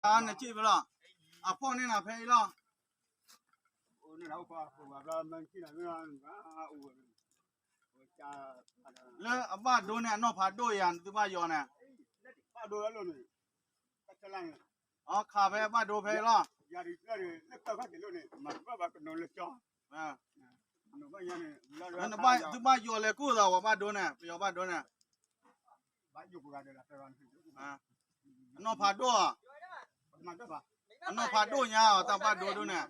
နစံးဖဲလီၤ, အဖီၣ်န့ၢ်နၤဖဲအံၤလီၤ. လၢအဘၣ်ဒိန့ၣ် အနီၢ်ဖးဒိၣ်ယၤ နသုဘၣ်ယီၤန့ၣ်, အီ ခးဖဲအဘၣ်ဒိဖဲအံၤလီၤ. သုဘၣ်ယီၤလဲၤကိၢ်သး ပှၤဘၣ်ဒိန့ၣ် ပယီၤဘၣ်ဒိန့ၣ်, အနီၢ်ဖးဒိၣ်ဧါ, အနီၢ်ဖးဒိၣ်ညါအီၤ တၢ်ဘၣ်ဒိဒိန့ၣ်,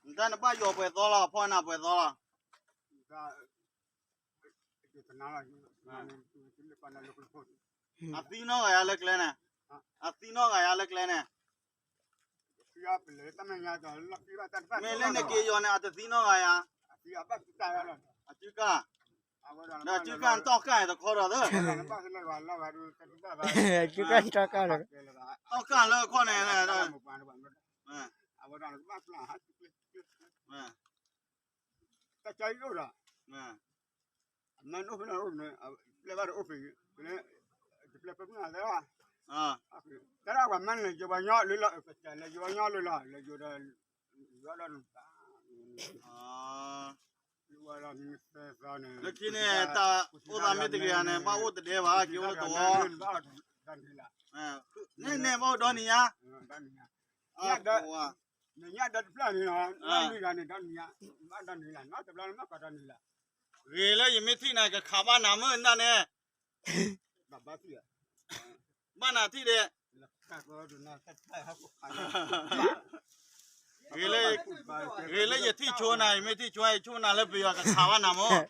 နတၢ်နဘၣ်ယီၤပှဲၤသီလီၤ, ဖီၣ်နၤပှဲၤသီလီၤ. အသံနီၢ်ဂၤယါလၢကျဲန့ၣ်, အသံနီၢ်ဂၤယါလၢကျဲန့ၣ်, မ့ၢ်လၢနက့ၤယီၤန့ၣ် အတသံနီၢ်ဂၤယါ, အစုကၢ်, ဒီးအစုကၢ်နတီၢ်ကၢ်တခီဒီးသၢ, အစုကၢ်နတီၢ်ကၢ်လၢအခီန့ၣ်, တၢ်ကၢ်လၢအခီန့ၣ်, မ့ၢ်အိၣ်ဖဲန့ၣ် ပျဲဘၣ်တအိၣ်ဖဲ, တပျဲဖဲန့ၣ်သၢဘၣ်, တၢ်ဒၣ်ပှၤမၤန့ၣ် ယဝၤညီလၢလီၤ, လဲၤယဝၤညီလၢလီၤ, လဲၤယိၤဒီး, ယိၤဒီး, လၢခံန့ၣ် တၢ်အိၣ်သးမ့ၢ်တဂ့ၤဧါန့ၣ် ဘၣ်အိၣ်တဒဲဘၣ် က့ၤအိၣ်တဝီ, န့ၣ်န့ၣ် ဘၣ်အိၣ်ဒီနံၤညါ, နညၣ်ဒီတဖျၢၣ်န့ၣ်လီၤ, နံၤဂၤန့ၣ်ဒီနံၤညါ, ဘၣ်ဒီနံၤလီၤ နီတဘျီန့ၣ် မ့ၢ်ကီးဒီနံၤလီၤ, ဂ့ၤလၢယမ့ၢ်ထံၣ်နၤ ကခးဘၣ်နၤမုၢ်နၤန့ၣ်, ဘၣ်နၤထံၣ်ဒဲး, ဂ့ၤလၢယထံၣ်ဆိနၤ ယမ့ၢ်ထံၣ်ဆိ ယဆိနၤလၢပယီၤ ကခးဘၣ်နၤမုၢ်